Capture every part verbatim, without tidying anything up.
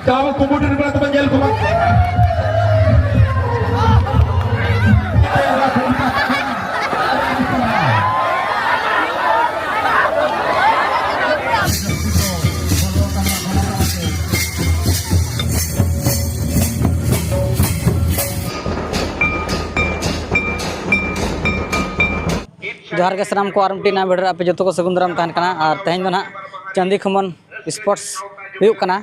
ᱡᱟᱦᱟᱸ ᱠᱚ ᱠᱩᱢᱩᱴ ᱨᱮ ᱢᱮᱱᱟᱜ ᱛᱟᱵᱚᱱ, ᱧᱮᱞ ᱠᱚᱢᱟ᱾ ᱡᱚᱦᱟᱨ ᱜᱮ ᱥᱟᱱᱟᱢ ᱠᱚ, ᱟᱨ ᱢᱤᱫᱴᱤᱡ ᱱᱟᱣᱟ ᱵᱷᱤᱰᱤᱭᱳ ᱨᱮ ᱟᱯᱮ ᱡᱚᱛᱚ ᱠᱚ ᱥᱟᱹᱜᱩᱱ ᱫᱟᱨᱟᱢ ᱛᱟᱦᱮᱱ ᱠᱟᱱᱟ᱾ ᱟᱨ ᱛᱮᱦᱮᱧ ᱫᱚ ᱱᱟᱦᱟᱜ ᱪᱟᱸᱫᱤ ᱠᱷᱚᱢᱚᱱ ᱥᱯᱳᱨᱴᱥ ᱦᱩᱭᱩᱜ ᱠᱟᱱᱟ᱾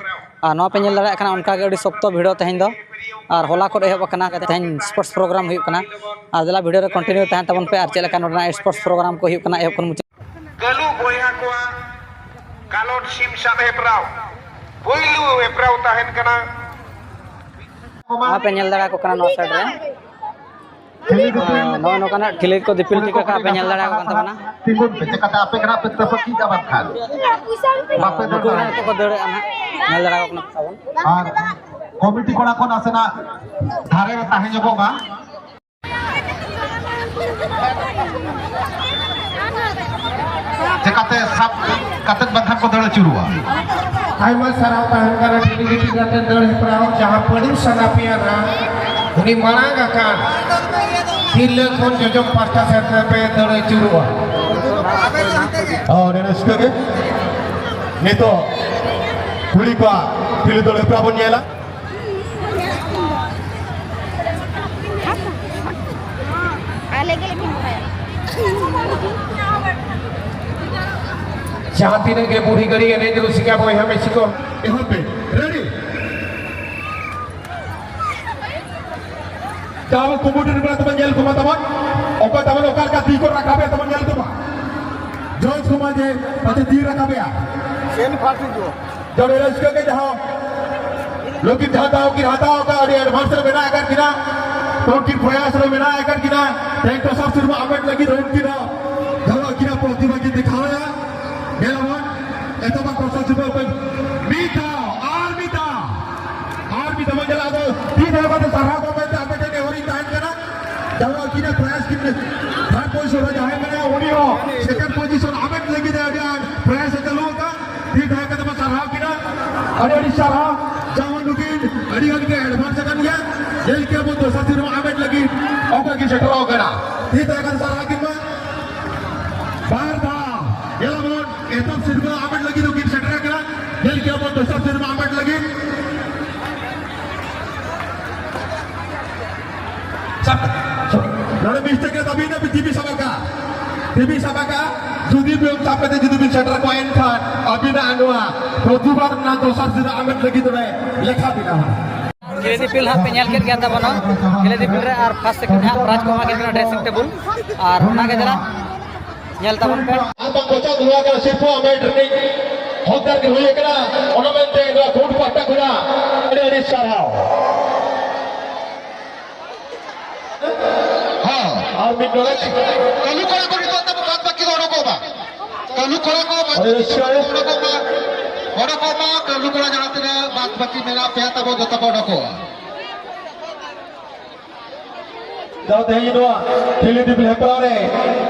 ᱟᱨ ᱱᱚᱣᱟ ᱯᱮ ᱧᱮᱞ ᱫᱟᱲᱮᱭᱟᱜ ᱠᱟᱱᱟ, ᱚᱱᱠᱟᱜᱮ ᱟᱹᱰᱤ ᱥᱚᱠᱛᱚ ᱵᱷᱤᱲ ᱛᱮᱦᱮᱧ ᱫᱚ᱾ ᱟᱨ ᱦᱚᱞᱟ ᱠᱷᱚᱱ ᱮᱦᱚᱵ ᱟᱠᱟᱱᱟ, ᱛᱮᱦᱮᱧ ᱥᱯᱳᱨᱴᱥ ᱯᱨᱳᱜᱨᱟᱢ ᱦᱩᱭᱩᱜ ᱠᱟᱱᱟ᱾ ᱟᱨ ᱫᱮᱞᱟ ᱵᱷᱤᱰᱤᱭᱳ ᱨᱮ ᱠᱚᱱᱴᱤᱱᱤᱭᱩ ᱛᱟᱦᱮᱱ ᱛᱟᱵᱚᱱ ᱯᱮ, ᱟᱨ ᱪᱮᱫ ᱞᱮᱠᱟ ᱱᱚᱰᱮᱱᱟᱜ ᱥᱯᱳᱨᱴᱥ ᱯᱨᱳᱜᱨᱟᱢ ᱠᱚ ᱦᱩᱭᱩᱜ ᱠᱟᱱᱟ ᱮᱦᱚᱵ ᱠᱷᱚᱱ ᱢᱩᱪᱟᱹᱫ᱾ ᱠᱟᱹᱞᱩ ᱵᱚᱭᱦᱟ ᱠᱚᱣᱟᱜ ᱠᱟᱞᱚᱴ ᱥᱤᱢ ᱥᱟᱵ ᱦᱮᱯᱨᱟᱣ ᱯᱩᱭᱞᱩ ᱦᱮᱯᱨᱟᱣ ᱛᱟᱦᱮᱱ ᱠᱟᱱᱟ᱾ ᱱᱚᱣᱟ ᱯᱮ ᱧᱮᱞ ᱫᱟᱲᱮᱭᱟᱠᱚ ᱠᱟᱱᱟ ᱱᱚᱣᱟ ᱥᱟᱭᱤᱰ ᱨᱮ᱾ ᱱᱚᱜᱼᱚᱭ ᱱᱚᱝᱠᱟᱱᱟᱜ ᱴᱷᱤᱞᱤ ᱠᱚ ᱫᱤᱯᱤᱞ ᱴᱷᱤᱠ ᱟᱠᱟᱫ ᱯᱮ ᱧᱮᱞ ᱫᱟᱲᱮᱭᱟᱠᱚ ᱠᱟᱱ ᱛᱟᱵᱚᱱᱟ᱾ ᱛᱤᱸᱜᱩᱱ ᱯᱮ, ᱪᱮᱠᱟᱛᱮ ᱟᱯᱮ ᱠᱟᱱᱟ ᱯᱮ ᱛᱟᱹᱯᱟᱹᱠᱤᱡᱼᱟ ᱵᱟᱝᱠᱷᱟᱱ ᱵᱟᱯᱮ ᱱᱩᱠᱩ ᱫᱟᱹᱲ ᱜᱮ ᱫᱟᱲᱮᱭᱟᱜᱼᱟ᱾ ᱱᱤᱛᱚᱜ ᱠᱚ ᱫᱟᱹᱲᱮᱫᱼᱟ ᱱᱟᱦᱟᱜ, ᱧᱮᱞ ᱫᱟᱲᱮᱭᱟᱠᱚ ᱠᱟᱱᱟ ᱛᱟᱵᱚᱱ᱾ ᱟᱨ ᱠᱚᱢᱤᱴᱤ ᱠᱚᱲᱟ ᱠᱚ ᱱᱟᱥᱮᱱᱟᱜ ᱫᱷᱟᱨᱮ ᱨᱮ ᱛᱟᱦᱮᱸ ᱧᱚᱜᱚᱜ ᱢᱟ᱾ ᱪᱮᱠᱟᱛᱮ ᱥᱟᱵ ᱠᱟᱛᱮ ᱵᱟᱝᱠᱷᱟᱱ ᱠᱚ ᱫᱟᱹᱲ ᱟᱹᱪᱩᱨᱚᱜᱼᱟ᱾ ᱟᱭᱢᱟ ᱥᱟᱨᱦᱟᱣ ᱛᱟᱦᱮᱱ ᱠᱟᱱᱟ ᱴᱤᱞᱤ ᱵᱤᱴᱤ ᱠᱟᱛᱮ ᱫᱟᱹᱲ ᱦᱮᱯᱨᱟᱣ, ᱡᱟᱦᱟᱸ ᱯᱟᱹᱰᱩ ᱥᱟᱸᱜᱟ ᱯᱮᱭᱟ ᱱᱟ, ᱩᱱᱤ ᱢᱟᱲᱟᱝ ᱟᱠᱟᱱ ᱛᱤᱨᱞᱟᱹ ᱠᱷᱚᱱ ᱡᱚᱡᱚᱢ ᱯᱟᱦᱴᱟ ᱥᱮᱫ ᱛᱮ ᱯᱮ ᱫᱟᱹᱲ ᱟᱹᱪᱩᱨᱚᱜᱼᱟ᱾ ᱦᱚᱸ, ᱟᱹᱰᱤ ᱨᱟᱹᱥᱠᱟᱹ ᱜᱮ᱾ ᱱᱤᱛᱚᱜ ᱠᱩᱲᱤ ᱠᱚᱣᱟᱜ ᱴᱤᱞᱤ ᱫᱟᱹᱲ ᱦᱮᱯᱨᱟᱣ ᱵᱚᱱ ᱧᱮᱞᱟ᱾ ᱟᱞᱮ ᱜᱮᱞᱮ ᱠᱷᱮᱞ ᱵᱟᱲᱟᱭᱟ᱾ ᱡᱟᱦᱟᱸ ᱛᱤᱱᱟᱹᱜ ᱜᱮ ᱵᱩᱲᱦᱤ ᱜᱟᱹᱲᱤ ᱮᱱᱮᱡ ᱨᱩᱥᱤᱠᱟ ᱵᱚᱭᱦᱟ ᱢᱤᱥᱤ ᱠᱚ, ᱮᱦᱚᱵ ᱯᱮ᱾ ᱨᱮᱰᱤ? ᱡᱟᱦᱟᱸ ᱠᱚᱢᱤᱴᱤ ᱨᱮ ᱢᱮᱱᱟᱜ ᱛᱟᱵᱚᱱ, ᱧᱮᱞ ᱠᱚᱢᱟ ᱛᱟᱵᱚᱱ᱾ ᱚᱠᱚᱭ ᱛᱟᱵᱚᱱ ᱚᱠᱟ ᱞᱮᱠᱟ ᱛᱤ ᱠᱚ ᱨᱟᱠᱟᱵᱮᱫ ᱛᱟᱵᱚᱱ, ᱧᱮᱞ ᱠᱚᱢᱟ᱾ ᱡᱚᱡᱽ ᱠᱚᱢᱟ ᱡᱮ ᱯᱟᱪᱮ ᱛᱤ ᱨᱟᱠᱟᱵᱮᱜᱼᱟ᱾ ᱥᱮᱱ ᱯᱷᱟᱥᱴ ᱦᱤᱡᱩᱜᱼᱟ᱾ ᱡᱚᱰᱮ ᱨᱟᱹᱥᱠᱟᱹ ᱜᱮ ᱡᱟᱦᱟᱸ ᱞᱟᱹᱜᱤᱫ ᱡᱟᱦᱟᱸ ᱫᱟᱣ ᱠᱤᱱ ᱦᱟᱛᱟᱣ ᱟᱠᱟᱫ, ᱟᱹᱰᱤ ᱮᱰᱵᱷᱟᱱᱥ ᱨᱮ ᱢᱮᱱᱟᱜ ᱟᱠᱟᱫ ᱠᱤᱱᱟ, ᱩᱱᱠᱤᱱ ᱯᱨᱚᱭᱟᱥ ᱨᱮ ᱢᱮᱱᱟᱜ ᱟᱠᱟᱫ ᱠᱤᱱᱟ᱾ ᱛᱮᱦᱮᱧ ᱴᱚᱥᱟᱨ ᱥᱮᱨᱢᱟ ᱟᱢᱮᱴ ᱞᱟᱹᱜᱤᱫ ᱩᱱᱠᱤᱱᱟᱜ ᱡᱟᱦᱟᱸ ᱟᱹᱠᱤᱱᱟᱜ ᱯᱨᱚᱛᱤᱵᱷᱟ ᱠᱤᱱ ᱫᱮᱠᱷᱟᱣᱮᱫᱼᱟ᱾ ᱧᱮᱞᱟᱵᱚᱱ, ᱮᱛᱚᱦᱚᱵ ᱯᱨᱚᱥᱟᱥᱚᱱ ᱥᱤᱨᱯᱟᱹ ᱚᱠᱚᱭ? ᱢᱤᱫ ᱫᱷᱟᱣ, ᱟᱨ ᱢᱤᱫ ᱫᱷᱟᱣ, ᱟᱨ ᱢᱤᱫ ᱫᱷᱟᱣ ᱵᱚᱱ ᱧᱮᱞᱟ᱾ ᱟᱫᱚ ᱛᱤ ᱫᱷᱟᱣ ᱠᱟᱛᱮ ᱥᱟᱨᱦᱟᱣ ᱠᱚ ᱢᱮᱱᱛᱮ ᱟᱯᱮ ᱴᱷᱮᱱ ᱱᱮᱦᱚᱨᱤᱧ ᱛᱟᱦᱮᱱ ᱠᱟᱱᱟ᱾ ᱡᱟᱦᱟᱸ ᱩᱱᱠᱤᱱᱟᱜ ᱯᱨᱟᱭᱟᱥ ᱠᱤᱱ, ᱛᱷᱟᱨᱰ ᱯᱚᱡᱤᱥᱚᱱ ᱨᱮ ᱡᱟᱦᱟᱸᱭ ᱢᱮᱱᱟᱭᱟ, ᱩᱱᱤ ᱦᱚᱸ ᱥᱮᱠᱮᱱᱰ ᱯᱚᱡᱤᱥᱚᱱ ᱦᱟᱢᱮᱴ ᱞᱟᱹᱜᱤᱫ ᱮ ᱟᱹᱰᱤ ᱟᱸᱴ ᱯᱨᱟᱭᱟᱥ ᱮ ᱪᱟᱹᱞᱩ ᱟᱠᱟᱫ᱾ ᱛᱤ ᱫᱷᱟᱣ ᱠᱟᱛᱮ ᱵᱚᱱ ᱥᱟᱨᱦᱟᱣ ᱠᱤᱱᱟ᱾ ᱟᱹᱰᱤ ᱟᱹᱰᱤ ᱥᱟᱨᱦᱟᱣ᱾ ᱡᱟᱦᱟᱸ ᱱᱩᱠᱤᱱ ᱟᱹᱰᱤ ᱜᱟᱱ ᱜᱮ ᱮᱰᱵᱷᱟᱱᱥ ᱟᱠᱟᱱ ᱜᱮᱭᱟ᱾ ᱧᱮᱞ ᱠᱮᱭᱟ ᱵᱚᱱ ᱫᱚᱥᱟᱨ ᱥᱤᱨᱯᱟᱹ ᱦᱟᱢᱮᱴ ᱞᱟᱹᱜᱤᱫ ᱚᱠᱚᱭ ᱠᱤᱱ ᱥᱮᱴᱮᱨᱚᱜ ᱠᱟᱱᱟ᱾ ᱛᱤ ᱫᱷᱟᱣ ᱠᱟᱛᱮ ᱥᱟᱨᱦᱟᱣ ᱠᱤᱱ ᱢᱟ᱾ ᱵᱟᱨ ᱫᱷᱟᱣ᱾ ᱧᱮᱞᱟᱵᱚᱱ, ᱮᱛᱚᱦᱚᱵ ᱥᱤᱨᱯᱟᱹ ᱦᱟᱢᱮᱴ ᱞᱟᱹᱜᱤᱫ ᱫᱚᱠᱤᱱ ᱥᱮᱴᱮᱨ ᱟᱠᱟᱱᱟ᱾ ᱧᱮᱞ ᱠᱮᱭᱟ ᱵᱚᱱ ᱫᱚᱥᱟᱨ ᱥᱤᱨᱯᱟᱹ ᱦᱟᱢᱮᱴ ᱞᱟᱹᱜᱤᱫ᱾ ᱥᱟᱵ, ᱥᱟᱵ᱾ ᱱᱚᱰᱮ ᱢᱤᱥᱴᱮᱠ ᱨᱮ ᱟᱹᱵᱤᱱ ᱟᱹᱵᱤᱱ ᱛᱤᱵᱤ ᱥᱟᱵ ᱟᱠᱟ᱾ ᱛᱤᱵᱤ ᱥᱟᱵ ᱟᱠᱟ᱾ ᱡᱩᱫᱤ ᱵᱤᱱ ᱥᱟᱵ ᱠᱟᱛᱮ ᱡᱩᱫᱤ ᱵᱤᱱ ᱥᱮᱴᱮᱨ ᱠᱚᱣᱟ, ᱮᱱᱠᱷᱟᱱ ᱟᱹᱵᱤᱱᱟᱜ ᱱᱚᱣᱟ ᱯᱨᱚᱛᱤᱵᱟᱫ ᱨᱮᱱᱟᱜ ᱫᱚᱥᱟᱨ ᱥᱤᱨᱯᱟᱹ ᱦᱟᱢᱮᱴ ᱞᱟᱹᱜᱤᱫ ᱨᱮ ᱞᱮᱠᱷᱟ ᱵᱤᱱᱟ᱾ ᱠᱷᱮᱞᱮ ᱫᱤᱯᱤᱞ ᱦᱟᱸᱜ ᱯᱮ ᱧᱮᱞ ᱠᱮᱫ ᱜᱮᱭᱟ ᱛᱟᱵᱚᱱᱟ᱾ ᱠᱷᱮᱞᱮ ᱫᱤᱯᱤᱞ ᱨᱮ ᱟᱨ ᱯᱷᱟᱥᱴ ᱥᱮᱠᱮᱱᱰ ᱦᱟᱸᱜ ᱯᱨᱟᱭᱤᱡᱽ ᱠᱚ ᱮᱢᱟ ᱠᱤᱱ ᱠᱟᱱᱟ ᱰᱨᱮᱥᱤᱝ ᱴᱮᱵᱩᱞ᱾ ᱟᱨ ᱚᱱᱟ ᱜᱮ ᱫᱮᱞᱟ ᱧᱮᱞ ᱛᱟᱵᱚᱱ ᱯᱮ᱾ ᱟᱨ ᱵᱟᱝ ᱠᱚᱪᱟ ᱫᱷᱩᱣᱟ ᱠᱟᱱᱟ, ᱥᱤᱨᱯᱟᱹ ᱦᱟᱢᱮᱴ ᱨᱤᱱᱤᱡ ᱦᱚᱠᱫᱟᱨ ᱜᱮ ᱦᱩᱭ ᱟᱠᱟᱱᱟ᱾ ᱚᱱᱟ ᱢᱮᱱᱛᱮ ᱱᱚᱣᱟ ᱠᱳᱨᱴ ᱯᱟᱦᱴᱟ ᱠᱷᱚᱱᱟᱜ ᱟᱹᱰᱤ ᱟᱹᱰᱤ ᱥᱟᱨᱦᱟᱣ᱾ ᱦᱮᱸ, ᱟᱨ ᱢᱤᱫ ᱰᱚᱞᱮ᱾ ᱠᱟᱹᱞᱩ ᱠᱚᱲᱟ ᱠᱚ ᱱᱤᱛᱚᱜ ᱫᱚ ᱵᱟᱫ ᱵᱟᱹᱠᱤ ᱫᱚ ᱚᱰᱚᱠᱚᱜ ᱢᱟ᱾ ᱠᱟᱹᱞᱩ ᱠᱚᱲᱟ ᱠᱚ ᱵᱟᱫ ᱟᱹᱰᱤ ᱨᱟᱹᱥᱠᱟᱹ᱾ ᱚᱰᱚᱠᱚᱜ ᱢᱟ᱾ ᱚᱰᱚᱠᱚᱜ ᱢᱟ, ᱠᱟᱹᱞᱩ ᱠᱚᱲᱟ ᱡᱟᱦᱟᱸ ᱛᱤᱱᱟᱹᱜ ᱵᱟᱫ ᱵᱟᱹᱠᱤ ᱢᱮᱱᱟᱜ ᱯᱮᱭᱟ ᱛᱟᱵᱚ ᱡᱚᱛᱚ ᱠᱚ ᱚᱰᱚᱠᱚᱜᱼᱟ᱾ ᱫᱟᱣ ᱛᱮᱦᱮᱧ ᱱᱚᱣᱟ ᱠᱷᱮᱞ ᱤᱫᱤ ᱦᱮᱯᱨᱟᱣ ᱨᱮ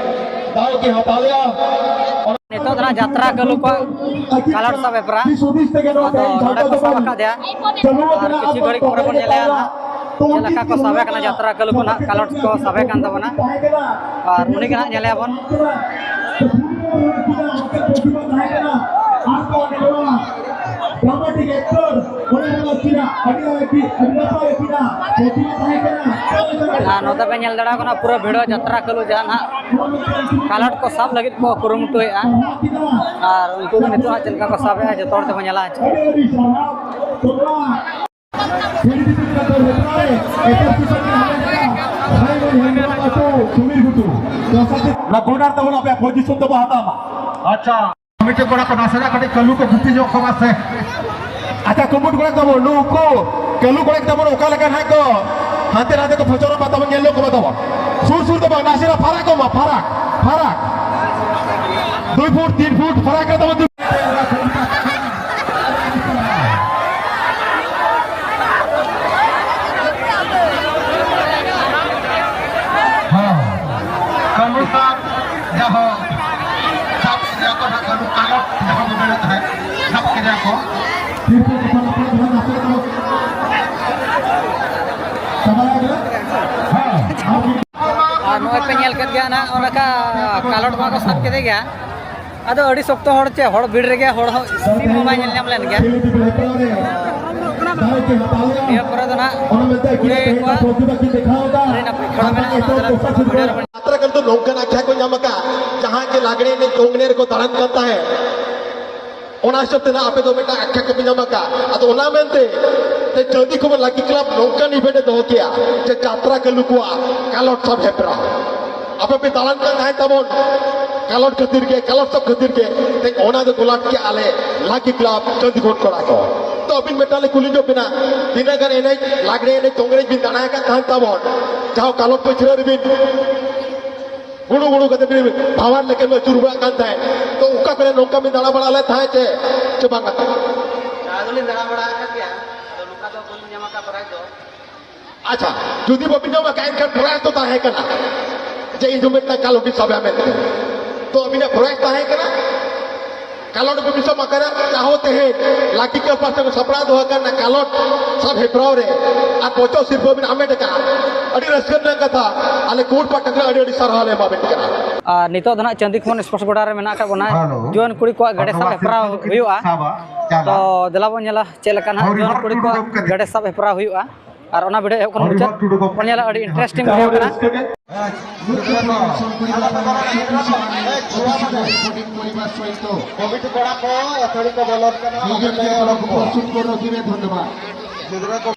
ᱫᱟᱣ ᱠᱤᱱ ᱦᱟᱛᱟᱣ ᱞᱮᱜᱼᱟ᱾ ᱱᱤᱛᱚᱜ ᱫᱚ ᱱᱟᱜ ᱡᱟᱛᱨᱟ ᱠᱟᱹᱞᱩ ᱠᱚᱣᱟᱜ ᱠᱟᱞᱚᱴ ᱥᱟᱵ ᱦᱮᱯᱨᱟᱣ᱾ ᱟᱫᱚ ᱱᱚᱰᱮ ᱠᱚ ᱥᱟᱵ ᱟᱠᱟᱫᱮᱭᱟ᱾ ᱟᱨ ᱠᱤᱪᱷᱩ ᱜᱷᱟᱹᱲᱤᱡ ᱯᱚᱨᱮ ᱵᱚᱱ ᱧᱮᱞᱮᱭᱟ ᱱᱟᱜ ᱪᱮᱫ ᱞᱮᱠᱟ ᱠᱚ ᱥᱟᱵᱮ ᱠᱟᱱᱟ ᱡᱟᱛᱨᱟ ᱠᱟᱹᱞᱩ ᱠᱚ ᱱᱟᱜ ᱠᱟᱞᱚᱴ ᱠᱚ ᱥᱟᱵᱮ ᱠᱟᱱ ᱛᱟᱵᱚᱱᱟ᱾ ᱟᱨ ᱩᱱᱤ ᱜᱮ ᱱᱟᱜ ᱧᱮᱞᱮᱭᱟ ᱵᱚᱱ᱾ ᱰᱨᱟᱢᱟᱴᱤᱠ ᱮᱠᱴᱚᱨ ᱚᱱᱚᱨᱮᱵᱚᱞ ᱟᱹᱠᱤᱱᱟᱜ ᱟᱹᱰᱤ ᱟᱹᱰᱤ ᱟᱹᱰᱤ ᱱᱟᱯᱟᱭ ᱟᱹᱠᱤᱱᱟᱜ ᱯᱨᱚᱛᱤᱵᱷᱟ ᱛᱟᱦᱮᱸ ᱠᱟᱱᱟ᱾ ᱟᱨ ᱱᱚᱛᱮ ᱯᱮ ᱧᱮᱞ ᱫᱟᱲᱮᱭᱟᱜ ᱠᱟᱱᱟ ᱯᱩᱨᱟᱹ ᱵᱷᱤᱲ ᱡᱟᱛᱨᱟ ᱠᱟᱹᱞᱩ ᱡᱟᱦᱟᱸ ᱱᱟᱦᱟᱜ ᱠᱟᱞᱚᱴ ᱠᱚ ᱥᱟᱵ ᱞᱟᱹᱜᱤᱫ ᱠᱚ ᱠᱩᱨᱩᱢᱩᱴᱩᱭᱮᱫᱼᱟ᱾ ᱟᱨ ᱩᱱᱠᱩ ᱜᱮ ᱱᱤᱛᱚᱜ ᱦᱟᱸᱜ ᱪᱮᱫ ᱞᱮᱠᱟ ᱠᱚ ᱥᱟᱵᱮᱫᱼᱟ ᱡᱚᱛᱚ ᱦᱚᱲ ᱛᱮᱵᱚᱱ ᱧᱮᱞᱟ᱾ ᱟᱹᱰᱤ ᱟᱹᱰᱤ ᱥᱟᱨᱦᱟᱣ᱾ ᱛᱚᱵᱮ ᱠᱷᱮᱞ ᱤᱫᱤ ᱠᱟᱛᱮ ᱦᱮᱯᱨᱟᱣ ᱨᱮ ᱮᱴᱟᱜ ᱥᱤᱥᱟᱹ ᱠᱤᱱ ᱦᱟᱢᱮᱴ ᱠᱮᱫᱟ ᱥᱟᱭᱢᱚᱱ ᱦᱮᱢᱵᱨᱚᱢ ᱟᱹᱛᱩ ᱥᱩᱢᱤᱨ ᱜᱷᱩᱴᱩ᱾ ᱫᱚᱥᱟᱨ ᱥᱤᱥᱟᱹ ᱚᱱᱟ ᱵᱚᱰᱟᱨ ᱛᱟᱵᱚᱱ ᱟᱯᱮᱭᱟᱜ ᱯᱚᱡᱤᱥᱚᱱ ᱛᱟᱵᱚ ᱦᱟᱛᱟᱣ ᱢᱟ᱾ ᱟᱪᱪᱷᱟ, ᱢᱤᱫᱴᱮᱱ ᱠᱚᱲᱟ ᱠᱚ ᱱᱟᱥᱮᱱᱟᱜ ᱠᱟᱹᱴᱤᱡ ᱠᱟᱹᱞᱩ ᱠᱚ ᱜᱩᱯᱤ ᱧᱚᱜ ᱠᱚ ᱢᱟᱥᱮ᱾ ᱟᱪᱪᱷᱟ, ᱠᱩᱢᱩᱴ ᱠᱚᱲᱟ ᱛᱟᱵᱚ ᱱᱩᱠᱩ ᱠᱟᱹᱞᱩ ᱠᱚᱲᱟ ᱛᱟᱵᱚ ᱚᱠᱟ ᱞᱮᱠᱟ ᱱᱟᱦᱟᱜ ᱠᱚ ᱦᱟᱱᱛᱮ ᱱᱟᱛᱮ ᱠᱚ ᱯᱷᱚᱪᱚᱨᱚᱜ ᱠᱟᱱ ᱛᱟᱵᱚᱱ ᱧᱮᱞ ᱧᱚᱜ ᱠᱚ ᱢᱟ ᱛᱟᱵᱚ᱾ ᱥᱩᱨ ᱥᱩᱨ ᱫᱚ ᱵᱟᱝ, ᱱᱟᱥᱮᱱᱟᱜ ᱯᱷᱟᱨᱟᱠ ᱠᱚ ᱢᱟ, ᱯᱷᱟᱨᱟᱠ, ᱯᱷᱟᱨᱟᱠ᱾ ᱫᱩᱭ ᱯᱷᱩᱴ, ᱛᱤᱱ ᱯᱷᱩᱴ ᱯᱷᱟᱨᱟᱠ ᱨᱮ ᱛᱟᱵᱚᱱ ᱫᱩ-, ᱦᱮᱸ᱾ ᱠᱟᱹᱞᱩ ᱥᱟᱵ ᱡᱟᱦᱟᱸ ᱥᱟᱵ ᱠᱮᱫᱮᱭᱟ ᱠᱚ, ᱱᱟᱜ ᱠᱟᱹᱞᱩ ᱠᱟᱞᱚᱴ ᱡᱟᱦᱟᱸ ᱵᱚᱱ ᱢᱮᱱᱮᱫ ᱛᱟᱦᱮᱸᱫ, ᱥᱟᱵ ᱠᱮᱫᱮᱭᱟ ᱠᱚ᱾ ᱛᱤᱨᱯᱚᱞ ᱠᱚ ᱱᱟᱯᱟᱭ ᱫᱷᱟᱨᱟ ᱱᱟᱥᱮ ᱫᱚ ᱪᱟᱵᱟ ᱟᱠᱟᱱᱟ᱾ ᱦᱮᱸ᱾ ᱟᱨ ᱱᱚᱜᱼᱚᱭ ᱯᱮ ᱧᱮᱞ ᱠᱮᱫ ᱜᱮᱭᱟ ᱱᱟᱜ, ᱚᱱᱠᱟ ᱠᱟᱞᱚᱴ ᱢᱟ ᱠᱚ ᱥᱟᱵ ᱠᱮᱫᱮ ᱜᱮᱭᱟ᱾ ᱟᱫᱚ ᱟᱹᱰᱤ ᱥᱚᱠᱛᱚ ᱦᱚᱲ ᱪᱮ, ᱦᱚᱲ ᱵᱷᱤᱲ ᱨᱮᱜᱮ ᱦᱚᱲ ᱦᱚᱸ ᱥᱤᱢ ᱦᱚᱸ ᱵᱟᱭ ᱧᱮᱞ ᱧᱟᱢ ᱞᱮᱱ ᱜᱮᱭᱟ᱾ ᱱᱤᱭᱟᱹ ᱯᱚᱨᱮ ᱫᱚ ᱱᱟᱜ ᱠᱩᱲᱤ ᱠᱚᱣᱟᱜ ᱟᱹᱰᱤ ᱱᱟᱯᱟᱭ ᱠᱷᱮᱞᱳᱰ ᱢᱮᱱᱟᱜᱼᱟ, ᱚᱱᱟ ᱫᱚ ᱱᱟᱜ ᱵᱷᱤᱰᱤᱭᱳ ᱨᱮᱵᱚᱱ ᱡᱟᱛᱨᱟ ᱠᱟᱞ ᱫᱚ ᱱᱚᱝᱠᱟᱱ ᱟᱠᱷᱲᱟ ᱠᱚ ᱧᱟᱢ ᱟᱠᱟᱫ, ᱡᱟᱦᱟᱸ ᱡᱮ ᱞᱟᱜᱽᱲᱮ ᱮᱱᱮᱡ ᱫᱚᱝ ᱮᱱᱮᱡ ᱨᱮᱠᱚ ᱫᱟᱬᱟᱱ ᱠᱟᱱ ᱛᱟᱦᱮᱸᱫ᱾ ᱚᱱᱟ ᱦᱤᱥᱟᱹᱵ ᱛᱮ ᱱᱟᱜ ᱟᱯᱮ ᱫᱚ ᱢᱤᱫᱴᱟᱝ ᱟᱠᱷᱲᱟ ᱠᱚᱯᱮ ᱧᱟᱢ ᱟᱠᱟᱫ᱾ ᱟᱫᱚ ᱚᱱᱟ ᱢᱮᱱᱛᱮ ᱛᱮ ᱪᱟᱹᱱᱫᱤ ᱠᱷᱚᱵᱚᱨ ᱞᱟᱹᱠᱤ ᱠᱞᱟᱵᱽ ᱱᱚᱝᱠᱟᱱ ᱤᱵᱷᱮᱱᱴ ᱮ ᱫᱚᱦᱚ ᱠᱮᱜᱼᱟ ᱡᱮ ᱡᱟᱛᱨᱟ ᱠᱟᱹᱞᱩ ᱠᱚᱣᱟᱜ ᱠᱟᱞᱚᱴ ᱥᱟᱵ ᱦᱮᱯᱨᱟᱣ᱾ ᱟᱯᱮ ᱯᱮ ᱫᱟᱬᱟᱱ ᱠᱟᱱ ᱛᱟᱦᱮᱸᱫ ᱛᱟᱵᱚᱱ ᱠᱟᱞᱚᱴ ᱠᱷᱟᱹᱛᱤᱨ ᱜᱮ, ᱠᱟᱞᱚᱴ ᱥᱟᱵ ᱠᱷᱟᱹᱛᱤᱨ ᱜᱮ ᱛᱮᱦᱮᱧ ᱚᱱᱟ ᱫᱚ ᱜᱚᱞᱟᱴ ᱠᱮᱜᱼᱟ ᱞᱮ ᱞᱟᱹᱠᱤ ᱠᱞᱟᱵᱽ ᱪᱟᱹᱱᱫᱤ ᱠᱷᱚᱱ ᱠᱚᱲᱟ ᱠᱚ᱾ ᱛᱚ ᱟᱹᱵᱤᱱ ᱢᱤᱫᱴᱟᱝ ᱞᱮ ᱠᱩᱞᱤ ᱧᱚᱜ ᱵᱤᱱᱟ, ᱛᱤᱱᱟᱹᱜ ᱜᱟᱱ ᱮᱱᱮᱡ, ᱞᱟᱜᱽᱲᱮ ᱮᱱᱮᱡ, ᱫᱚᱝ ᱮᱱᱮᱡ ᱵᱤᱱ ᱫᱟᱬᱟ ᱟᱠᱟᱫ ᱛᱟᱦᱮᱸᱫ ᱛᱟᱵᱚᱱ, ᱡᱟᱦᱟᱸ ᱠᱟᱞᱚᱴ ᱯᱟᱹᱪᱷᱞᱟᱹ ᱨᱮᱵᱤᱱ ᱜᱩᱲᱩ ᱜᱩᱲᱩ ᱠᱟᱛᱮ ᱵᱤᱱ ᱵᱷᱟᱣᱟᱨ ᱞᱮᱠᱟ ᱵᱤᱱ ᱟᱹᱪᱩᱨ ᱵᱟᱲᱟᱜ ᱠᱟᱱ ᱛᱟᱦᱮᱸᱫ, ᱛᱚ ᱚᱠᱟ ᱠᱚᱨᱮ ᱱᱚᱝᱠᱟ ᱵᱤᱱ ᱫᱟᱬᱟ ᱵᱟᱲᱟ ᱞᱮᱫ ᱛᱟᱦᱮᱸᱫ ᱪᱮ, ᱪᱮ ᱵᱟᱝᱟ? ᱫᱟᱬᱟ ᱫᱚᱞᱤᱧ ᱫᱟᱬᱟ ᱵᱟᱲᱟ ᱟᱠᱟᱫ ᱜᱮᱭᱟ, ᱟᱫᱚ ᱱᱚᱝᱠᱟ ᱫᱚ ᱵᱟᱹᱞᱤᱧ ᱧᱟᱢ ᱟᱠᱟᱫ ᱯᱨᱟᱭᱤᱡᱽ ᱫᱚ᱾ ᱟᱪᱪᱷᱟ, ᱡᱩᱫᱤ ᱵᱟᱹᱵᱤᱱ ᱧᱟᱢ ᱟᱠᱟᱫ, ᱮᱱᱠᱷᱟᱱ ᱯᱨᱚᱭᱟᱥ ᱫᱚ ᱛᱟᱦᱮᱸ ᱠᱟᱱᱟ ᱡᱮ ᱤᱧ ᱦᱚᱸ ᱢᱤᱫᱴᱟᱝ ᱠᱟᱞᱚᱴ ᱤᱧ ᱥᱟᱵᱟ ᱢᱮᱱᱛᱮ᱾ ᱛᱚ ᱟᱹᱵᱤᱱᱟᱜ ᱯᱨᱚᱭᱟᱥ ᱛᱟᱦᱮᱸ ᱠᱟᱱᱟ, ᱠᱟᱞᱚᱴ ᱵᱟᱹᱵᱤᱱ ᱥᱟᱵ ᱟᱠᱟᱫᱟ᱾ ᱡᱟᱦᱳ, ᱛᱮᱦᱮᱧ ᱞᱟᱹᱠᱤ ᱠᱞᱟᱵᱽ ᱯᱟᱦᱴᱟ ᱠᱷᱚᱱ ᱥᱟᱯᱲᱟᱣ ᱫᱚᱦᱚ ᱟᱠᱟᱱᱟ ᱠᱟᱞᱚᱴ ᱥᱟᱵ ᱦᱮᱯᱨᱟᱣ ᱨᱮ ᱟᱨ ᱯᱚᱧᱪᱚᱢ ᱥᱤᱨᱯᱟᱹ ᱵᱤᱱ ᱦᱟᱢᱮᱴ ᱟᱠᱟᱫᱼᱟ᱾ ᱟᱹᱰᱤ ᱨᱟᱹᱥᱠᱟᱹ ᱨᱮᱱᱟᱜ ᱠᱟᱛᱷᱟ, ᱟᱞᱮ ᱠᱳᱨᱴ ᱯᱟᱦᱴᱟ ᱠᱷᱚᱱ ᱟᱹᱰᱤ ᱟᱹᱰᱤ ᱥᱟᱨᱦᱟᱣ ᱞᱮ ᱮᱢᱟᱵᱤᱱ ᱠᱟᱱᱟ᱾ ᱟᱨ ᱱᱤᱛᱚᱜ ᱫᱚ ᱱᱟᱜ ᱪᱟᱸᱫᱤ ᱠᱷᱚᱱ ᱥᱯᱳᱨᱴᱥ ᱜᱚᱰᱟ ᱨᱮ ᱢᱮᱱᱟᱜ ᱟᱠᱟᱫ ᱵᱚᱱᱟ᱾ ᱦᱮᱞᱳ᱾ ᱡᱩᱣᱟᱹᱱ ᱠᱩᱲᱤ ᱠᱚᱣᱟᱜ ᱜᱟᱰᱮ ᱥᱟᱵ ᱦᱮᱯᱨᱟᱣ ᱦᱩᱭᱩᱜᱼᱟ᱾ ᱥᱟᱵᱟ, ᱪᱟᱞᱟᱜᱼᱟ᱾ ᱛᱚ ᱫᱮᱞᱟ ᱵᱚᱱ ᱧᱮᱞᱟ ᱪᱮᱫ ᱞᱮᱠᱟ ᱱᱟᱜ ᱡᱩᱣᱟᱹᱱ ᱠᱩᱲᱤ ᱠᱚᱣᱟᱜ ᱜᱟᱰᱮ ᱥᱟᱵ ᱦᱮᱯᱨᱟᱣ ᱦᱩᱭᱩᱜᱼᱟ᱾ ᱟᱨ ᱚᱱᱟ ᱵᱷᱤᱰᱤᱭᱳ ᱮᱦᱚᱵ ᱠᱷᱚᱱ ᱢᱩᱪᱟᱹᱫ ᱵᱚᱱ ᱧᱮᱞᱟ, ᱟᱹᱰᱤ ᱤᱱᱴᱟᱨᱮᱥᱴᱤᱝ ᱵᱷᱤᱰᱤᱭᱳ ᱠᱟᱱᱟ᱾ ᱠᱚᱢᱤᱴᱤ ᱠᱚᱲᱟ ᱠᱚ ᱟᱹᱛᱷᱟᱹᱲᱤ ᱠᱚ ᱵᱚᱞᱚᱱ ᱠᱟᱱᱟ᱾ ᱜᱤᱫᱽᱨᱟᱹ ᱠᱚ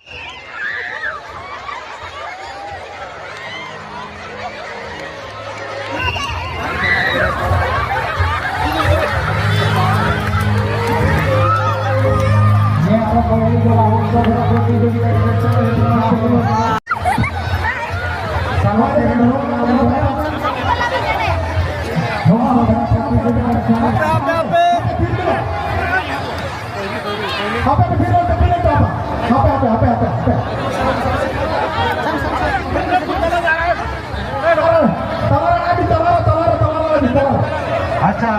ᱦᱟᱯᱮ, ᱦᱟᱯᱮ, ᱦᱟᱯᱮ, ᱦᱟᱯᱮ᱾ ᱛᱟᱞᱟᱨᱮ, ᱛᱟᱞᱟᱨᱮ, ᱛᱟᱞᱟᱨᱮ, ᱛᱟᱞᱟᱨᱮ, ᱛᱟᱞᱟᱨᱮ᱾ ᱟᱪᱪᱷᱟ,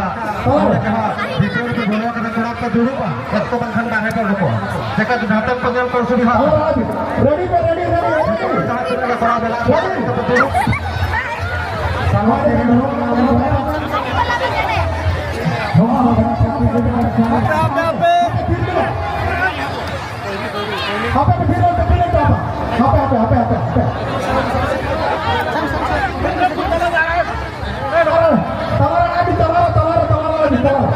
ᱛᱟᱞᱟᱨᱮ᱾ ᱡᱟᱦᱟᱸ ᱵᱷᱤᱛᱟᱹᱨ ᱨᱮ ᱵᱚᱞᱚ ᱠᱟᱛᱮ ᱠᱚᱲᱟ ᱠᱚ ᱫᱩᱲᱩᱵᱼᱟ, ᱚᱠᱛᱚ ᱵᱟᱝᱠᱷᱟᱱ ᱵᱟᱦᱨᱮ ᱠᱚ ᱩᱰᱩᱠᱚᱜᱼᱟ᱾ ᱪᱮᱠᱟ ᱡᱟᱦᱟᱸ ᱛᱮ ᱯᱟᱸᱡᱟ ᱠᱚ ᱚᱥᱩᱵᱤᱫᱷᱟ᱾ ᱛᱟᱞᱟᱨᱮ, ᱨᱮᱰᱤ ᱯᱮ, ᱨᱮᱰᱤ, ᱨᱮᱰᱤ, ᱨᱮᱰᱤ᱾ ᱡᱟᱦᱟᱸ ᱛᱤᱱᱟᱹᱜ ᱜᱮ ᱠᱚᱲᱟ ᱢᱮᱱᱟᱜ ᱠᱚᱣᱟ, ᱨᱮᱰᱤ᱾ ᱡᱚᱛᱚ ᱠᱚ ᱫᱩᱲᱩᱵ᱾ ᱥᱟᱶᱛᱮ ᱨᱮᱱ ᱦᱚᱲ ᱠᱚ ᱫᱩᱲᱩᱵ᱾ ᱦᱟᱯᱮ, ᱦᱟᱯᱮ, ᱦᱟᱯᱮ᱾ ᱦᱟᱯᱮ, ᱦᱟᱯᱮ, ᱦᱟᱯᱮ, ᱦᱟᱯᱮ᱾ ᱛᱟᱞᱟᱨᱮ, ᱛᱟᱞᱟᱨᱮ, ᱛᱟᱞᱟᱨᱮ, ᱛᱟᱞᱟᱨᱮ᱾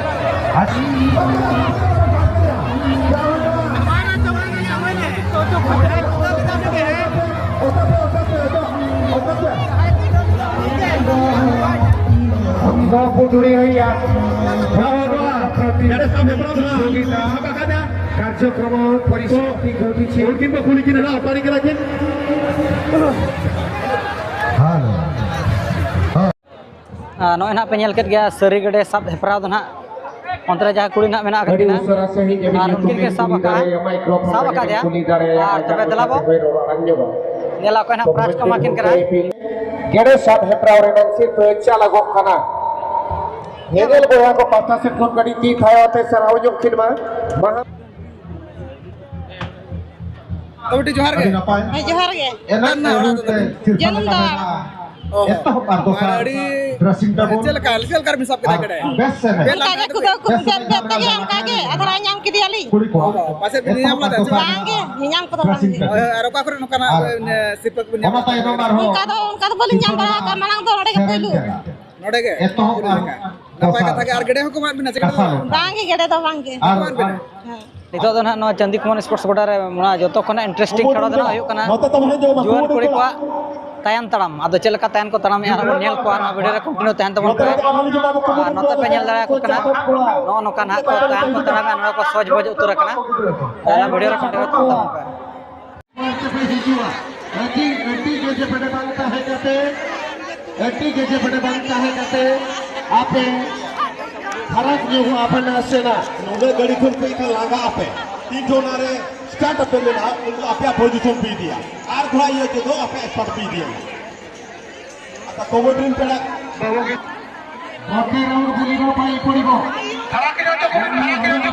ᱱᱚᱣᱟ ᱯᱩᱛᱷᱩᱲᱤ ᱦᱩᱭᱟ᱾ ᱱᱚᱣᱟ ᱱᱚᱣᱟ ᱱᱚᱣᱟ ᱱᱚᱣᱟ ᱠᱟᱨᱡᱚᱠᱨᱚᱢ ᱯᱚᱨᱤᱥᱚᱢᱟᱯᱛᱤ ᱜᱷᱚᱴᱤᱪᱷᱮ᱾ ᱩᱱᱠᱤᱱ ᱠᱚ ᱠᱩᱞᱤ ᱠᱤᱱ ᱦᱟᱸᱜ, ᱚᱠᱟ ᱨᱮ ᱠᱟᱱᱟ ᱠᱤᱱ? ᱦᱮᱞᱳ᱾ ᱟᱨ ᱱᱚᱜᱼᱚᱭ ᱱᱟᱦᱟᱜ ᱯᱮ ᱧᱮᱞ ᱠᱮᱫ ᱜᱮᱭᱟ, ᱥᱟᱹᱨᱤ ᱜᱮᱰᱮ ᱥᱟᱵ ᱦᱮᱯᱨᱟᱣ ᱫᱚ ᱱᱟᱦᱟᱜ ᱚᱱᱛᱮ ᱨᱮ ᱡᱟᱦᱟᱸ ᱠᱩᱲᱤ ᱱᱟᱦᱟᱜ ᱢᱮᱱᱟᱜ ᱟᱠᱟᱫ ᱟᱹᱰᱤ ᱠᱤᱱᱟ, ᱩᱥᱟᱹᱨᱟ ᱥᱟᱺᱦᱤᱡ ᱮ ᱟᱨ ᱩᱱᱠᱤᱱ ᱜᱮ ᱥᱟᱵ ᱠᱩᱞᱤ ᱟᱠᱟᱫᱼᱟ, ᱫᱟᱲᱮᱭᱟᱢᱟᱭ, ᱠᱞᱚᱵ ᱥᱟᱵ ᱢᱟᱹᱡᱷᱤ ᱟᱠᱟᱫᱮᱭᱟ᱾ ᱠᱩᱞᱤ ᱫᱟᱲᱮᱭᱟᱭᱟ, ᱟᱨ ᱛᱚᱵᱮ ᱫᱮᱞᱟ ᱵᱚ᱾ ᱨᱚᱲ ᱟᱸᱡᱚᱢᱟ᱾ ᱧᱮᱞᱟ ᱚᱠᱚᱭ ᱱᱟᱦᱟᱜ ᱛᱚᱵᱮ ᱯᱨᱟᱭᱤᱡᱽ ᱠᱚ ᱮᱢᱟ ᱠᱤᱱ ᱠᱟᱱᱟ᱾ ᱜᱮᱰᱮ ᱥᱟᱵ ᱦᱮᱯᱨᱟᱣ ᱨᱮᱱᱟᱜ ᱥᱤᱨᱯᱟᱹ ᱪᱟᱞᱟᱜᱚᱜ ᱠᱟᱱᱟ᱾ ᱧᱮᱧᱮᱞ ᱵᱚᱭᱦᱟ ᱠᱚ ᱯᱟᱦᱴᱟ ᱥᱮᱫ ᱠᱷᱚᱱ ᱠᱟᱹᱴᱤᱡ ᱛᱤ ᱛᱷᱟᱭᱚ ᱟᱛᱮ ᱥᱟᱨᱦᱟᱣ ᱧᱚᱜ ᱠᱤᱱ ᱢᱟ᱾ ᱢᱟᱦᱟ ᱛᱚᱵᱮ ᱴᱷᱤᱠ, ᱡᱚᱦᱟᱨ ᱜᱮ᱾ ᱟᱹᱰᱤ ᱱᱟᱯᱟᱭ᱾ ᱦᱮᱸ, ᱡᱚᱦᱟᱨ ᱜᱮ᱾ ᱮᱱᱮᱡ ᱡᱟᱹᱱᱩᱢ ᱨᱩ ᱛᱮ ᱥᱤᱨᱯᱟᱹ ᱡᱟᱹᱱᱩᱢ ᱞᱮᱠᱟ ᱫᱚ᱾ ᱢᱮᱱᱟᱜᱼᱟ᱾ ᱚ᱾ ᱮᱛᱚᱦᱚᱵ ᱟᱨ ᱫᱚᱥᱟᱨ ᱟᱹᱰᱤ dressing table᱾ ᱪᱮᱫ ᱞᱮᱠᱟ, ᱪᱮᱫ ᱞᱮᱠᱟ ᱵᱤᱱ ᱥᱟᱵ ᱠᱮᱫᱟ ᱟᱨ ᱜᱮᱰᱮ? ᱵᱮᱥ ᱮᱱᱮᱡ᱾ ᱚᱱᱠᱟ ᱜᱮ ᱠᱷᱩᱫᱟᱹᱣ ᱠᱷᱩᱫ ᱵᱮᱫ ᱵᱮᱫ ᱛᱮᱜᱮ ᱚᱱᱠᱟ ᱜᱮ ᱟᱫᱷᱨᱟᱭ ᱧᱟᱢ ᱠᱮᱫᱮᱭᱟᱞᱤᱧ᱾ ᱠᱩᱲᱤ ᱠᱚ᱾ ᱚ, ᱯᱟᱥᱮᱡ ᱵᱤᱱ ᱧᱟᱢ ᱮᱛᱚᱦᱚᱵ ᱞᱮᱫᱟ ᱥᱮ ᱵᱟᱝ? ᱵᱟᱝ ᱜᱮ, ᱧᱟᱢ ᱠᱚᱫᱚ ᱵᱟᱝ ᱜᱮ᱾ ᱦᱳᱭ, ᱟᱨ ᱚᱠᱟ ᱠᱚᱨᱮ ᱱᱚᱝᱠᱟᱱᱟᱜ, ᱟᱨ ᱮ, ᱥᱤᱨᱯᱟᱹ ᱠᱚᱵᱤᱱ ᱧᱟᱢ ᱚᱱᱟ ᱞᱮᱫᱟ? ᱛᱟᱭᱱᱚᱢ ᱟᱨᱦᱚᱸ ᱚᱱᱠᱟ ᱫᱚ, ᱚᱱᱠᱟ ᱫᱚ ᱵᱟᱹᱞᱤᱧ ᱧᱟᱢ ᱵᱟᱲᱟ ᱟᱠᱟᱫ, ᱢᱟᱲᱟᱝ ᱫᱚ ᱱᱚᱰᱮ ᱜᱮ ᱥᱮᱨᱮᱧ ᱯᱳᱭᱞᱳ᱾ ᱠᱟᱱᱟ᱾ ᱱᱚᱰᱮ ᱜᱮ? ᱮᱛᱚᱦᱚᱵ ᱟᱨ ᱱᱟᱯᱟᱭ ᱫᱚᱥᱟᱨ᱾ ᱠᱟᱛᱷᱟ ᱜᱮ᱾ ᱟᱨ ᱜᱮᱰᱮ ᱦᱚᱸᱠᱚ ᱮᱢᱟᱫ ᱵᱤᱱᱟ ᱪᱮ? ᱠᱟᱥᱟ ᱞᱮᱠᱟ᱾ ᱵᱟᱝ ᱜᱮ, ᱜᱮᱰᱮ ᱫᱚ ᱵᱟᱝ ᱜᱮ᱾ ᱟᱨ, ᱦᱮᱸ᱾ ᱱᱤᱛᱚᱜ ᱫᱚ ᱱᱟᱦᱟᱜ ᱱᱚᱣᱟ ᱪᱟᱸᱫᱤ ᱠᱚᱢᱚᱱ ᱥᱯᱳᱨᱴᱥ ᱜᱚᱰᱟ ᱨᱮ ᱚᱱᱟ ᱡᱚᱛᱚ ᱠᱷᱚᱱᱟᱜ interesting ᱠᱷᱮᱞᱳᱰ ᱫᱚ ᱱᱟᱦᱟᱜ ᱦᱩᱭᱩᱜ ᱠᱟᱱᱟ ᱡᱩᱣᱟᱹᱱ ᱠᱩᱲᱤ ᱠᱚᱣᱟᱜ ᱛᱟᱭᱚᱢ ᱛᱟᱲᱟᱢ᱾ ᱟᱫᱚ ᱪᱮᱫ ᱞᱮᱠᱟ ᱛᱟᱭᱚᱢ ᱠᱚ ᱛᱟᱲᱟᱢᱮᱫᱼᱟ, ᱟᱨ ᱵᱚᱱ ᱧᱮᱞ ᱠᱚᱣᱟ ᱱᱚᱣᱟ video ᱨᱮ continue ᱛᱟᱦᱮᱱ ᱛᱟᱵᱚᱱ ᱯᱮ᱾ ᱟᱨ ᱱᱚᱛᱮ ᱯᱮ ᱧᱮᱞ ᱫᱟᱲᱮᱭᱟᱠᱚ ᱠᱟᱱᱟ, ᱱᱚᱜᱼᱚ ᱱᱚᱝᱠᱟ ᱱᱟᱦᱟᱜ ᱠᱚ ᱛᱟᱭᱚᱢ ᱠᱚ ᱛᱟᱲᱟᱢᱮᱫᱼᱟ, ᱱᱚᱰᱮ ᱠᱚ ᱥᱚᱡᱽ ᱵᱚᱡᱽ ᱩᱛᱟᱹᱨ ᱟᱠᱟᱱᱟ᱾ ᱚᱱᱟ video ᱨᱮ continue ᱛᱟᱦᱮᱱ ᱛᱟᱵᱚᱱ ᱯᱮ᱾ ᱢᱟᱲᱟᱝ ᱛᱮᱯᱮ ᱦᱤᱡᱩᱜᱼᱟ᱾ ᱟᱹᱰᱤ, ᱟᱹᱰᱤ ᱜᱮ ᱡᱮ ᱵᱮᱰᱮ ᱵᱟᱝ ᱛᱟᱦᱮᱸ ᱠᱟᱛᱮ, ᱟᱹᱰᱤ ᱜᱮ ᱡᱮ ᱵᱮᱰᱮ ᱵᱟᱝ ᱛᱟᱦᱮᱸ ᱠᱟᱛᱮ, ᱟᱯᱮ ᱯᱷᱟᱨᱟᱠ ᱧᱚᱜᱚᱜ ᱟᱯᱮ ᱱᱟᱥᱮᱱᱟᱜ᱾ ᱱᱩᱱᱟᱹᱜ ᱜᱟᱹᱰᱤ ᱠᱷᱚᱱ ᱯᱮ ᱮᱱᱠᱷᱟᱱ ᱞᱟᱸᱜᱟᱜ ᱟᱯᱮ᱾ ᱛᱤᱱ ᱴᱷᱮᱱ ᱚᱱᱟ ᱨᱮ ᱥᱴᱟᱨᱴ ᱟᱯᱮ ᱢᱮᱱᱟᱜᱼᱟ, ᱩᱱᱠᱩ ᱟᱯᱮᱭᱟᱜ ᱯᱚᱡᱤᱥᱚᱱ ᱯᱮ ᱤᱫᱤᱭᱟ᱾ ᱟᱨ ᱛᱷᱚᱲᱟ ᱤᱭᱟᱹ ᱛᱮᱫᱚ ᱟᱯᱮᱭᱟᱜ ᱥᱯᱚᱴ ᱯᱮ ᱤᱫᱤᱭᱟ᱾ ᱟᱯᱮ ᱠᱚᱢᱮᱰᱤ ᱨᱮᱱ ᱯᱮᱲᱟ᱾ ଗୋଟେ ରାଉଣ୍ଡ ବୁଲିବା ପାଇଁ ପଡ଼ିବ। ଫାରାକ ନିଅନ୍ତୁ, ଫାରାକ ନିଅନ୍ତୁ।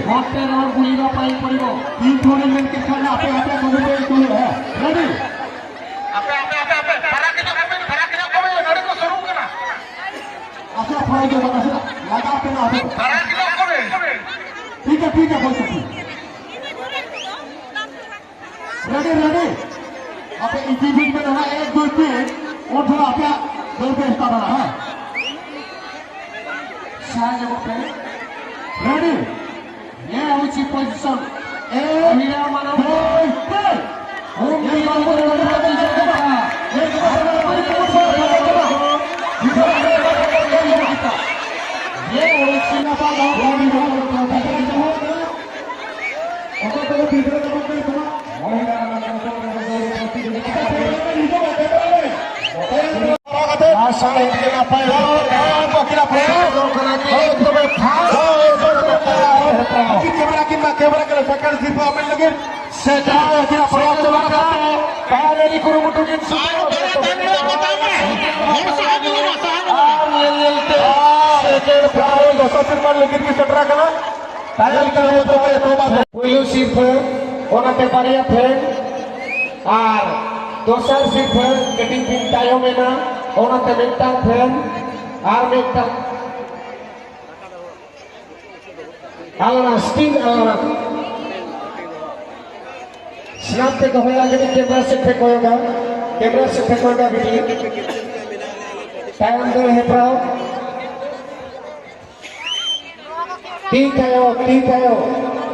ଗୋଟେ ରାଉଣ୍ଡ ବୁଲିବା ପାଇଁ ପଡ଼ିବ। ତିନି ଥର ଏମିତି ଖାଲି ଆପେ ଆପେ ସବୁ ପାଇଁ କରୁ, ହେ। ରେଡି? ଆପେ, ଆପେ, ଆପେ, ଆପେ। ଫାରାକ ନିଅ, କମେ, ଫାରାକ ନିଅ, କମେ। ରେଡି ତ ସରୁ କଲା। ଆସ, ଫାରାକ ନିଅ, ଆସ। ଲଗା ଆପେ ନା, ଆସ। ଫାରାକ ନିଅ, କମେ। ଠିକ୍ ଅଛି, ଠିକ୍ ଅଛି, ବସ, ଠିକ୍। Ready, ready. ᱟᱯᱮ ᱤᱧ ᱴᱤᱢ ᱯᱮ ᱱᱟᱦᱟᱜ ᱮᱠ, ᱫᱩᱭ, ᱛᱤᱱ᱾ ᱩᱱ ᱴᱷᱮᱱ ᱟᱯᱮᱭᱟᱜ ᱫᱟᱹᱲ ᱯᱮ ᱮᱦᱚᱵᱟ ᱱᱟᱦᱟᱜ, ᱦᱮᱸ? ᱥᱟᱦᱟ ᱧᱚᱜᱚᱜ ᱯᱮ᱾ ᱨᱮᱰᱤ? ᱱᱤᱭᱟᱹ ᱦᱚᱸ ᱪᱮᱫ ᱯᱚᱡᱤᱥᱚᱱ? ᱮᱠ, ᱫᱩᱭ, ᱛᱤᱱ᱾ ᱩᱱ ᱴᱤᱢ ᱯᱮ ᱱᱟᱦᱟᱜ ᱯᱮ ᱮᱦᱚᱵᱟ᱾ ᱱᱤᱭᱟᱹ ᱦᱚᱸ ᱪᱮᱫ ᱯᱚᱡᱤᱥᱚᱱ? ᱠᱮᱢᱮᱨᱟ ᱠᱤᱱ ᱢᱟ, ᱠᱮᱢᱮᱨᱟ ᱠᱤᱱ ᱥᱮᱠᱮᱱᱰ ᱥᱤᱨᱯᱟᱹ ᱦᱟᱢᱮᱴ ᱞᱟᱹᱜᱤᱫ ᱥᱮᱴᱮᱨ ᱟᱠᱟᱱᱟ᱾ ᱯᱨᱚᱭᱟᱥ ᱪᱟᱞᱟᱜ ᱠᱟᱱᱟ᱾ ᱛᱟᱦᱮᱸ ᱞᱮᱱ ᱠᱩᱨᱩᱢᱩᱴᱩ ᱠᱤᱱ ᱥᱩᱫᱷᱟᱹᱣ ᱟᱨ ᱧᱮᱞ ᱧᱮᱞ ᱛᱮ ᱥᱮᱠᱮᱱᱰ ᱯᱨᱟᱭᱤᱡᱽ ᱫᱚᱥᱟᱨ ᱥᱤᱨᱯᱟᱹ ᱞᱟᱹᱜᱤᱫ ᱜᱮ ᱥᱮᱴᱮᱨ ᱟᱠᱟᱱᱟ᱾ ᱛᱟᱭᱚᱢ ᱛᱮ ᱱᱤᱛᱚᱜ ᱮᱛᱚᱦᱚᱵ ᱟᱠᱟᱱᱟ᱾ ᱯᱩᱭᱞᱩ ᱥᱤᱨᱯᱟᱹ, ᱚᱱᱟᱛᱮ ᱵᱟᱨᱭᱟ ᱯᱷᱮᱱ ᱟᱨ ᱫᱚᱥᱟᱨ ᱥᱤᱨᱯᱟᱹ ᱠᱟᱹᱴᱤᱡ ᱵᱤᱱ ᱛᱟᱭᱚᱢ ᱮᱱᱟ, ᱚᱱᱟᱛᱮ ᱢᱤᱫᱴᱟᱝ ᱯᱷᱮᱱ ᱟᱨ ᱢᱤᱫᱴᱟᱝ ᱟᱞᱟᱱᱟ, ᱥᱴᱤᱞ ᱟᱞᱟᱱᱟ᱾ ᱥᱟᱱᱟᱢ ᱯᱮ ᱫᱚᱦᱚᱭᱟ, ᱠᱟᱹᱴᱤᱡ ᱠᱮᱢᱨᱟ ᱥᱮᱫ ᱯᱮ ᱠᱚᱭᱚᱜᱟ, ᱠᱮᱢᱨᱟ ᱥᱮᱫ ᱯᱮ ᱠᱚᱭᱚᱜᱟ ᱵᱤᱴᱤ᱾ ᱛᱟᱭᱚᱢ ᱫᱚ ᱦᱮᱯᱨᱟᱣ᱾ ᱛᱤ ᱛᱷᱟᱭᱚ, ᱛᱤ ᱛᱷᱟᱭᱚ᱾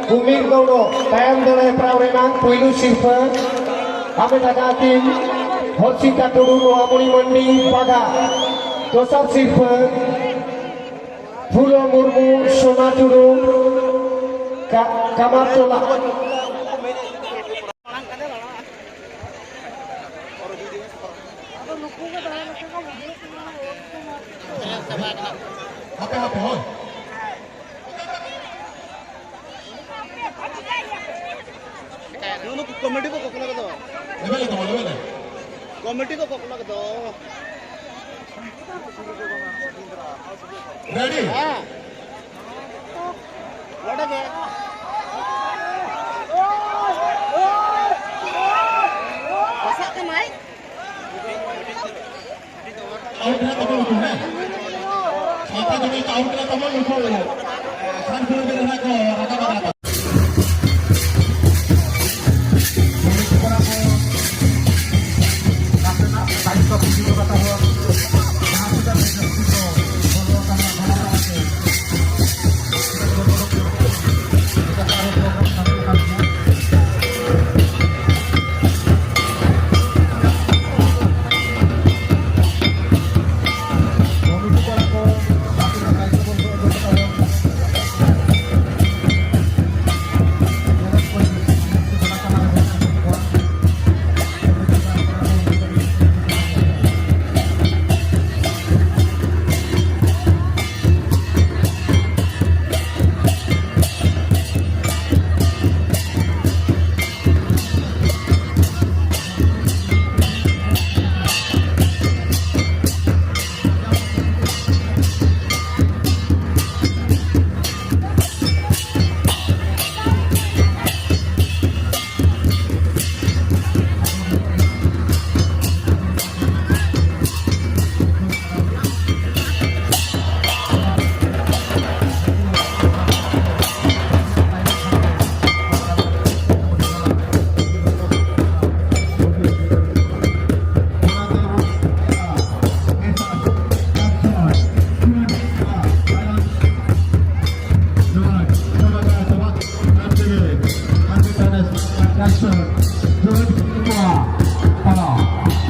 ᱠᱩᱢᱤᱨ ᱜᱚᱣᱲᱚ, ᱛᱟᱭᱚᱢ ᱫᱚ ᱦᱮᱯᱨᱟᱣ ᱨᱮᱱᱟᱜ ᱯᱩᱭᱞᱩ ᱥᱤᱨᱯᱟᱹ ᱦᱟᱢᱮᱴ ᱟᱠᱟᱫ ᱠᱤᱱ ᱦᱚᱨᱥᱤᱛᱟ ᱴᱩᱰᱩ, ᱱᱚᱣᱟ ᱢᱚᱬᱤ ᱢᱟᱱᱰᱤ ᱯᱟᱜᱟ᱾ ᱫᱚᱥᱟᱨ ᱥᱤᱨᱯᱟᱹ ᱯᱷᱩᱞᱚ ᱢᱩᱨᱢᱩ, ᱥᱳᱱᱟ ᱴᱩᱰᱩ, ᱠᱟ-, ᱠᱟᱢᱟᱨ ᱴᱚᱞᱟ᱾ ᱦᱟᱯᱮ, ᱦᱟᱯᱮ, ᱦᱳᱭ᱾ ᱱᱩᱠᱩ ᱠᱚᱢᱤᱴᱤ ᱠᱚ ᱠᱚᱠᱞᱟ ᱠᱚᱫᱚ᱾ ᱞᱮᱵᱮᱞ ᱛᱟᱵᱚᱱ, ᱞᱮᱵᱮᱞ᱾ ᱠᱚᱢᱤᱴᱤ ᱠᱚ ᱠᱚᱠᱞᱟ ᱠᱚᱫᱚ᱾ ᱨᱮᱰᱤ? ᱦᱮᱸ᱾ ᱱᱚᱰᱮ ᱜᱮ᱾ ᱯᱚᱥᱟᱜ ᱠᱟᱱᱟᱭ᱾ ᱟᱣᱩᱴ ᱨᱮ ᱛᱟᱵᱚᱱ ᱩᱱᱠᱩ, ᱦᱮᱸ᱾ ᱥᱟᱶᱛᱟ ᱡᱚᱲᱤᱛ ᱟᱣᱩᱴ ᱨᱮ ᱛᱟᱵᱚᱱ ᱩᱱᱠᱩ, ᱥᱟᱱ ᱠᱤᱞᱳᱢᱤᱴᱟᱨ ᱨᱮᱱᱟᱜ ᱠᱚ ᱨᱟᱠᱟᱵ ᱟᱠᱟᱱᱟ᱾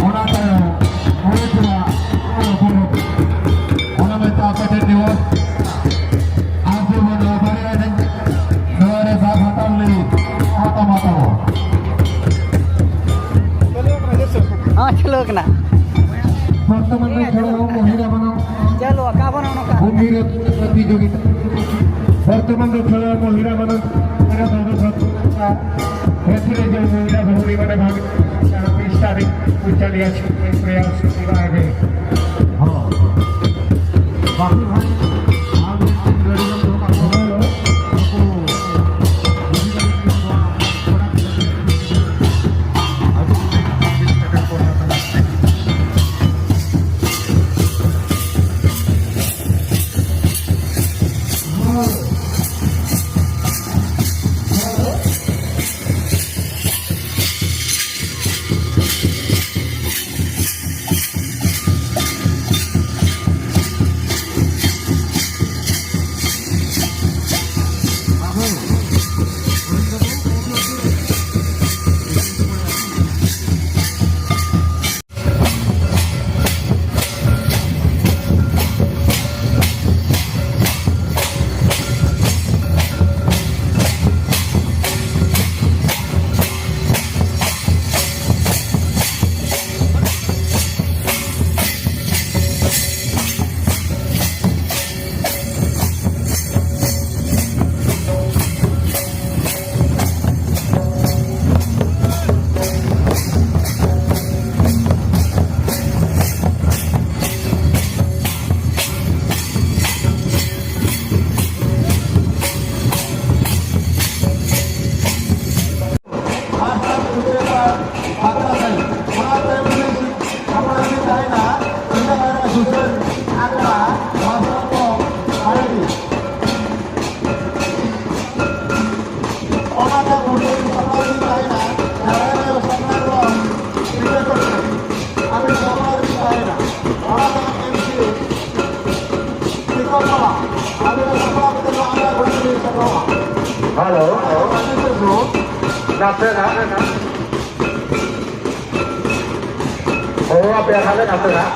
ᱚᱱᱟ ᱛᱟᱭᱚᱢ ᱦᱩᱭ ᱠᱟᱱᱟ ᱚᱱᱟ ᱢᱮᱛᱟ ᱠᱟᱛᱮ ᱫᱤᱵᱚᱥ ᱟᱨ ᱡᱮᱢᱚᱱ ᱵᱟᱨᱭᱟ ᱮᱱᱮᱡ ᱱᱚᱣᱟ ᱨᱮ ᱫᱟᱜ ᱦᱟᱛᱟᱣ ᱞᱟᱹᱜᱤᱫ ᱦᱟᱛᱟᱣ ᱦᱟᱛᱟᱣ᱾ ᱦᱚᱸ, ᱪᱟᱹᱞᱩ ᱟᱠᱟᱱᱟ᱾ ᱵᱚᱨᱛᱚᱢᱟᱱ ᱨᱮ ᱠᱷᱮᱞᱳᱰ ᱦᱚᱸ ᱢᱚᱦᱤᱞᱟ ᱵᱚᱱᱚ ᱪᱟᱹᱞᱩ ᱟᱠᱟᱱᱟ᱾ ପ୍ରତିଯୋଗିତା ବର୍ତ୍ତମାନର ଖେଳ ମହିଳାମାନଙ୍କ ଏଥିରେ ଯେଉଁ ମହିଳା ଭଉଣୀମାନେ ଭାଗ ବିଶ ତାରିଖ ଚାଲି ଆସିବେ ପ୍ରୟାସ କରିବା ଏବେ। ହଁ, ବାପି ଭାଇ, ଆଉ ᱦᱮᱞᱳ, ᱱᱟᱥᱮᱱᱟᱜ ᱦᱚᱦᱚ ᱟᱯᱮᱭᱟ ᱛᱟᱦᱞᱮ ᱱᱟᱥᱮᱱᱟᱜ᱾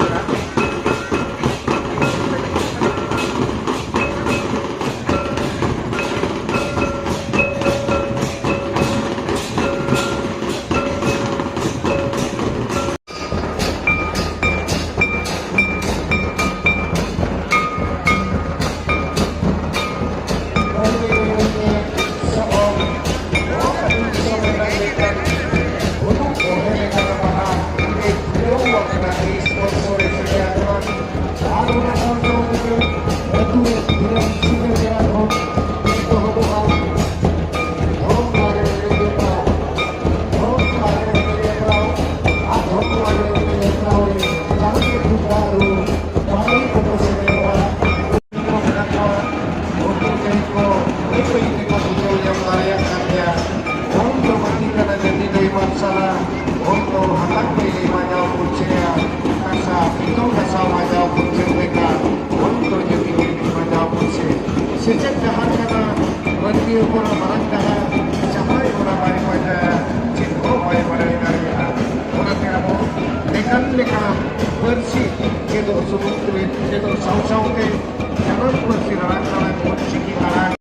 ᱚᱞ ᱫᱚ ᱦᱟᱛᱟᱝ ᱨᱮ ᱵᱟᱡᱟᱣ ᱯᱩᱨᱪᱷᱟᱹᱭᱟ, ᱠᱟᱥᱟ ᱯᱤᱛᱚᱞ ᱜᱷᱟᱥᱟᱣ ᱵᱟᱡᱟᱣ ᱯᱩᱨᱪᱷᱟᱹ ᱞᱮᱠᱟ ᱚᱞ ᱫᱚ ᱡᱩᱫᱤ ᱵᱟᱡᱟᱣ ᱯᱩᱨᱪᱷᱟᱹ᱾ ᱥᱮᱪᱮᱫ ᱰᱟᱦᱟᱨ ᱠᱟᱱᱟ ᱢᱟᱹᱱᱢᱤ ᱦᱚᱯᱚᱱᱟᱜ ᱢᱟᱨᱟᱝ ᱰᱟᱦᱟᱨ, ᱡᱟᱦᱟᱸᱭ ᱚᱱᱟ ᱵᱟᱭ ᱯᱟᱸᱡᱟᱭᱟ, ᱪᱮᱫ ᱦᱚᱸ ᱵᱟᱭ ᱵᱟᱲᱟᱭ ᱫᱟᱲᱮᱭᱟᱜᱼᱟ᱾ ᱚᱱᱟᱛᱮ ᱟᱵᱚ ᱞᱮᱠᱟᱱ ᱞᱮᱠᱟᱱ ᱯᱟᱹᱨᱥᱤ ᱪᱮᱫᱚᱜ ᱥᱩᱢᱩᱝ ᱛᱮ ᱪᱮᱫᱚᱜ ᱥᱟᱶ ᱥᱟᱶᱛᱮ ᱡᱟᱱᱟᱢ ᱯᱟᱹᱨᱥᱤ ᱨᱟᱲᱟᱝ ᱟᱲᱟᱝ ᱚᱞ ᱪᱤᱠᱤ ᱟᱲᱟᱝ